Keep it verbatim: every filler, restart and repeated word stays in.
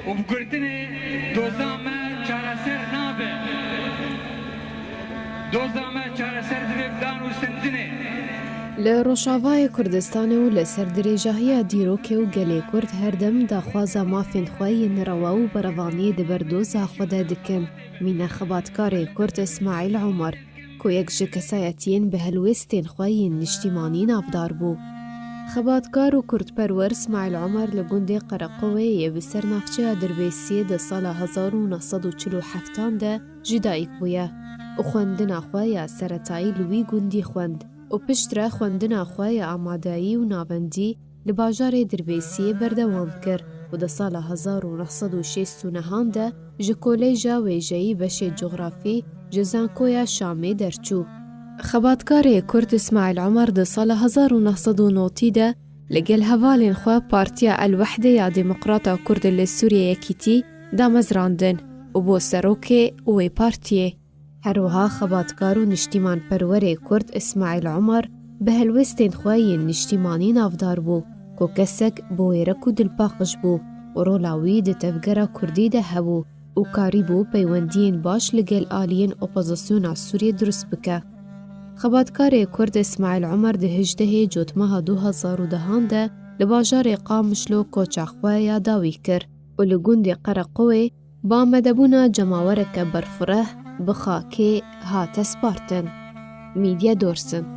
Û bi girtinê doza me çareser nabe. Doza me çareser dibe bi danûstendinê. Li Rojavayê Kurdistanê û li ser dirêjahiya dîrokê û gelê Kurd her dem daxwaza mafên xwe yên rewa û berevaniyê di ber doza xwe de dikin. Mîne xebatkarê Kurd Îsmaîl Omer, ku yek ji kesayetiyên bi helwêstên xwe yên niştîmanî navdar bû. Xebatkar û kurdperwer Îsmaîl Omer li gundê Qereqowê yê bi ser navçeya Dirbêsiyê di sala hezar û neh sed û çil û heftan de ji dayik bûye û xwendina xwe ya seretayî li wî gundî xwend û piştre xwendina xwe ya amadeyî û navendî li bajarê Dirbêsiyê berdewam kir û di sala hezar û neh sed û şêst û nehan de ji Koleja Wêjeyî Beşê Cografî ji Zankoya Şamê derçû. Xebatkarê Kurd Îsmaîl Omer di sala hezar û neh sed û notî de li gel hevalên xwe Partiya El Wehdê ya Demokrata Kurd li Sûriyê Yekîtî damezrandin û bû serokê wê partiyê. Her wiha xebatkar û niştîmanperwerê Kurd Îsmaîl Omer bi helwêstên xwe yên niştîmanî navdar bû, ku kesek bi wêrek û dilpaqij bû û rola wî di tevgera Kurdî de hebû û karîbû peywendiyên baş li gel aliyên opozisyona Sûriyê dirust bike. Xebatkarê Kurd Îsmaîl Omer di hejdehê Cotmeha du hezar û dehan de li bajarê Qamişlo koça xwe ya dawî kir û li gundê Qereqowê bi amadebûna cemawereke berfireh bi xakê hate spartin. Mîdye Dorsin.